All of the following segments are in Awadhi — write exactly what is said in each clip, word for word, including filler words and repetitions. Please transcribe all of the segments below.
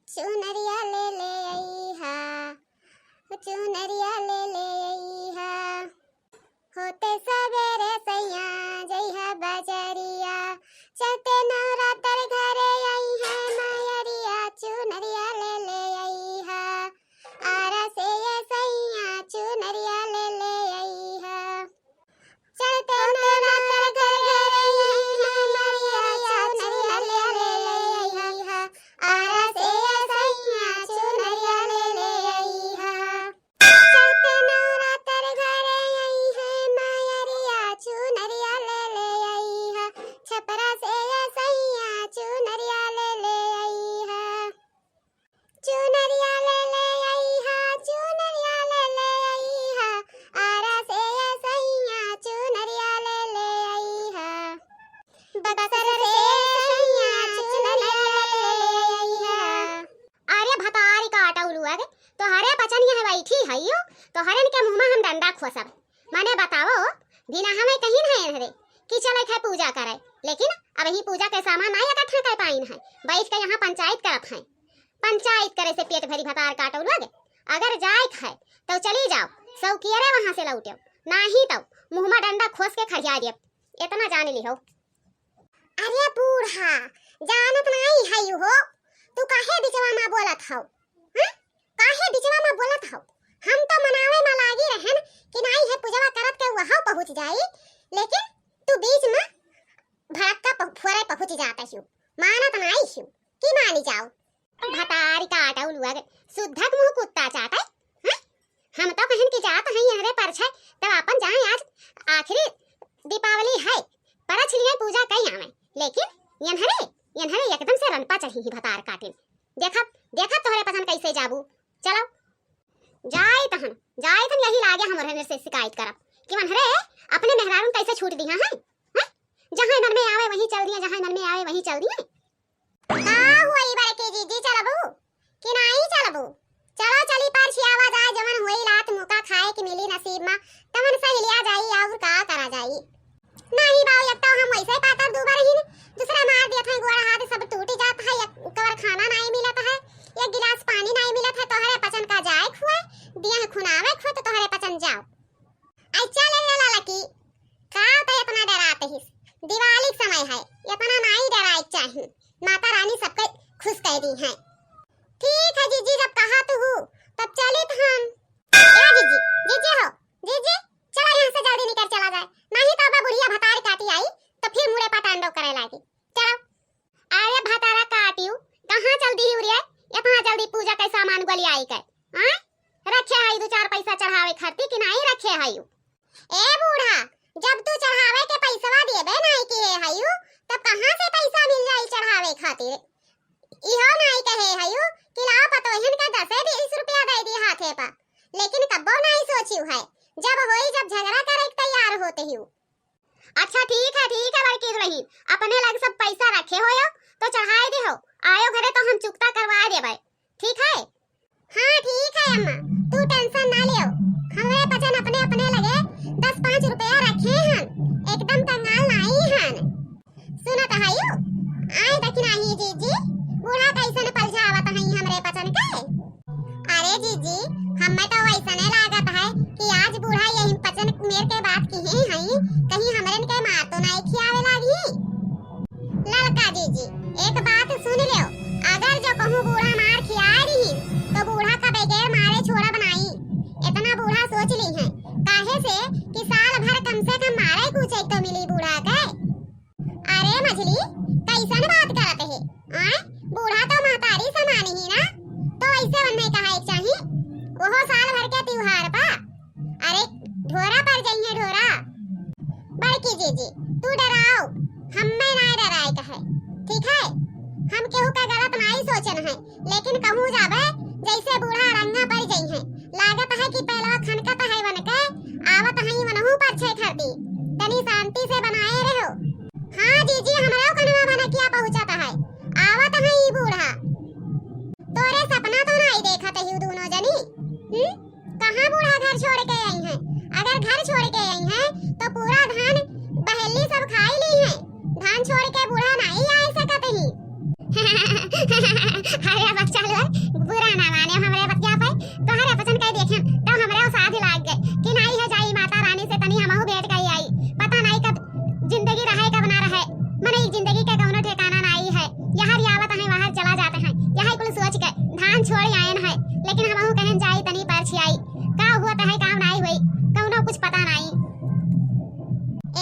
चुनरिया ले ले अइहा, चुनरिया ले ले अइहा। होते सबेरे सैया जइहा बजरिया, चलते नवरात्र घरे अइहे मयरिया, चुनरिया ले ले अइहा। आरा से ये सैया चुनरिया ले ले अइहा। चलते नवरात्र घरे अइहे मयरिया, चुनरिया ले ले अइहा। आरा से ये सैया चुनरिया ले ले अइहा। चलते नवरात्र घरे अइहे मयरिया, चुनरिया ले ले अइहा। छपरा से ये सैया चुनरिया ले ले अइहा। चुनरिया ले ले अइहा, चुनरिया ले ले अइहा। आरा से ये सैया चुनरिया ले ले अइहा। बक्सर से ये सैया चुनरिया ले ले अइहा। अरे भतारी काटउलुआ के, तोहरे पचनिया है बैठी है यो, तोहरे इनके मुँह में हम डंडा खोसब। मने बताओ, बिना हमें कहीं नहीं हरे कि चले थे पूजा करे, लेकिन अबहीं पूजा के सामान नहीं इकट्ठा कर पाइन है, बैठ के यहाँ पंचायत करत हैं। पंचायत करे से पेट भरी भतार काटउलुआ के। अगर जाए के है तो चली जाओ, सौकियरे वहाँ से लौटेउ, नहीं तो मुँह में डंडा खोस के खड़िया देब, इतना जान लिहो। अरे बूढ़ा, जानत नाई हयू हो, तू काहे बिचवा मा बोलत हौ? हैं? काहे बिचवा मा बोलत हौ? हम तो मनावे मा लागी रहन कि नाई है पूजवा करत के वहाँ पहुँच जाई, लेकिन तू बीच मा भड़क्का पह-, फोरे पहुँच जात हयू, मानत नाई हयू, कि मानी जाओ। भतारी काटउलुआ के, सुद्धक मुँह कुत्ता चाटे, हैं? हम तो कहन कि जात हैं यहरे परछे, तब आपन जाए, आज आखिरी दीपावली है, परछ लिए पूजा कई आवे, लेकिन यन्हरे, यन्हरे एकदम से रनपा चढ़ी ही भतार काटिन। देखब, देखब तोहरे पचन कैसे जाबू। चलो, जाई तहन, जाई तहन यही लागे हमरे से शिकायत करब कि वन्हरे अपने मेहरारून कैसे छूट दिहा हैं, हैं? जहाँ मन में आवे वहीं चल दिए, जहाँ मन में आवे वहीं चल दिए। का हुई बड़की जीजी, चलबू कि नाई चलबू? चलो चली, परछियावा जाए, जवन हुई लात मुका खाए के मिली नसीब मा, तवन सही लिया जाई, और का करा जाई। नाई बाऊ, एक तो हम वैसे पातर दूबर ही, दूसरा मार दिया था, गोड़ा हाथ सब टूट जात है, एक कवर खाना नाई मिलत है, एक गिलास पानी नाई मिलत है, तोहरे पचन का जाए खुए, दिया है खुनावे खुए, तो तोहरे पचन जाओ। अच्छा ले ले ललकी, का तो इतना डरात हिस? दिवाली के समय है, इतना नाई डराए के चाही। माता रानी सबके खुश कर दी हैं। ठीक है जीजी, जब कहा तू हूँ, तब चलित हम। ए जीजी, जीजी हो, जीजी, चला यहाँ से जल्दी निकल चला जाए, नहीं तो अब बुढ़िया भतार काटी आई, तो फिर मुड़े पर तांडव करे लागी। चलो। अरे भतारा काटियो, कहाँ चल दी उरिया? इतना जल्दी पूजा के सामान गोलियाई के, हाँ? रखे हई दो चार पैसा चढ़ावे खातिर कि नाई रखे हई? ए बूढ़ा, जब तू चढ़ावे के पैसवा देबे नाई किहे हयू, तब कहाँ से पैसा मिल जाई चढ़ावे खातिर? इहो नाई कहे हयू कि लाओ पतोहिन का दसे बीस रुपया दे दी हाथे पा, लेकिन कब्बो नाई सोचियो है, जब होई जब झगड़ा करे के तैयार होते ही। अच्छा ठीक है, ठीक है बड़की दुलहिन, अपने लग सब पैसा रखे होयो तो चढ़ाए दे हो, आयो घरे तो हम चुकता करवाए देबे, ठीक है? हाँ ठीक है अम्मा, तू tension ना लियो, हमरे पचन अपने अपने लगे दस पाँच रुपया रखे हन, एकदम कंगाल नाई हन। सुनत हयू, आए देखी नाही जीजी, बूढ़ा कैसन पलझावत हई हमरे पचन के। अरे जीजी, हमें तो वैसने लागत है कि आज बूढ़ा यही पचन मेर के बात किहे हई, कहीं हमरन के मार तो नाई खियावे लागी। ललका जीजी, एक बात सुन लो, अगर जो कहूँ बूढ़ा मार खिया रही, तो बूढ़ा का बगैर मारे छोड़ब नाई। इतना बूढ़ा सोच ली है, काहे से कि साल भर कम से कम मारे कुछ एक तो मिली बूढ़ा के। अरे मझली, कैसन बात करत है? आय, बूढ़ा तो महतारी समान ही ना, तो ऐसे वन्ने कहा एक चाही, ओहो साल भर के त्योहार पा। अरे ढोरा पर जइहे ढोरा। बड़की जीजी, तू डराओ, हम्मे ना डराए कहे, ठीक है? हम केहू का गलत नाई सोचन है, लेकिन कहूँ जाबे जैसे बूढ़ा रंगा पर जइहे, लागत है कि पहलवा खनकत है वन के, आवत है वनहू पर छे खरदी। तनी शांति से बनाए रहो। हाँ जीजी, हमरो कनवा भनकिया पहुँचत है, आवत है ई बूढ़ा। तोरे सपना तो नाई देखत ही दोनों जनी। हम्म? कहाँ बूढ़ा घर छोड़ के आई हैं? अगर घर छोड़ के आई हैं तो पूरा धान बहेली सब खाई ली हैं। धान छोड़ के बूढ़ा नाई आ सकत ही। अरे बच्चा लो, आयन है, लेकिन हमहू कहन जाई तनी परछी आई, का हुआ तहै काम नाई हुई, कौनो कुछ पता नाई।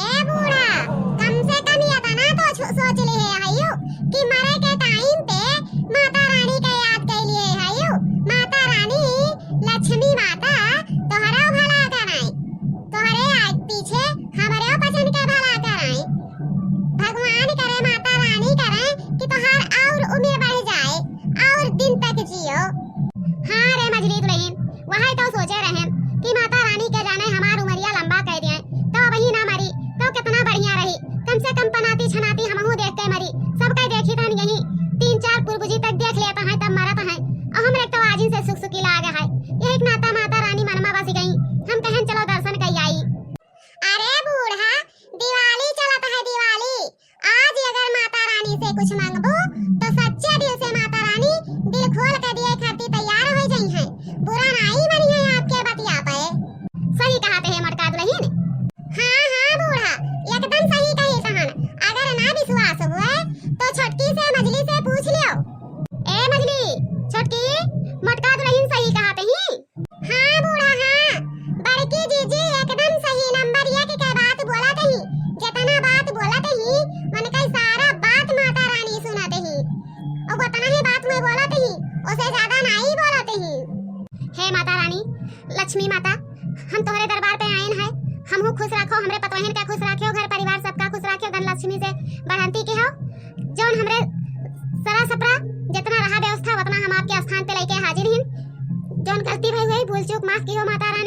ए बूढ़ा, कम से कम इतना तो छु-, सोच लिहे हयू कि मरे के टाइम पे माता रानी के याद कर लिए हयू। माता रानी, लक्ष्मी माता तोहरो भला कराई, तोहरे आग पीछे हमरे पचन के भला कराई। भगवान करे, माता रानी करे कि तोहार और उम्र बढ़ जाए और दिन तक जियो। हाँ रे मझली दुलहिन, वही तो सोचे रहे कि माता रानी के जाने हमार उमरिया लंबा कर दिए, तो अबही ना मरी तो कितना बढ़िया रही। कम से कम पनाती छनाती हमहू देख के मरी। सबके देखी तन यही तीन चार पुरबुजी तक देख लेता है तब मरत है, और हमरे तो आजिन से सुख सुखी लाग है। यही के नाता माता रानी मनमा बस गई, हम कहन चलो दर्शन कर आई। अरे बूढ़ा, दिवाली चलत है दिवाली, आज अगर माता रानी से कुछ मांगबू तो सच्चे दिल से माता रानी दिल खोल के दिए खातिर तैयार हो जाई है। बुरा नाई मनी है आपके बतिया पे। सही कहा थे मोटका दुलहिन। हाँ हाँ बूढ़ा, एकदम सही कही तहन। अगर ना विश्वास हुए तो छोटकी से मझली से पूछ लियो। ए मझली, छोटकी, मोटका दुलहिन सही कहा थे ही। हाँ बूढ़ा हाँ, बड़की जीजी एकदम सही नंबर एक के बात बोलत ही। जितना बात बोलत ही, उनका सारा बात माता रानी सुनत ही। और उतना ही बात मैं बोलत ही, उसे ज्यादा नहीं बोलत ही। हे माता रानी, लक्ष्मी माता, हम तोहरे दरबार पे आयन है, हमहू खुश रखो, हमरे पतोहन का खुश रखो, घर परिवार सबका खुश रखो, धन लक्ष्मी से बढ़ंती के हो। जौन हमरे सरा सपरा जितना रहा व्यवस्था उतना हम आपके स्थान पे लेके हाजिर ही। जौन गलती भई हुई, भूल चूक माफ किहो माता रानी।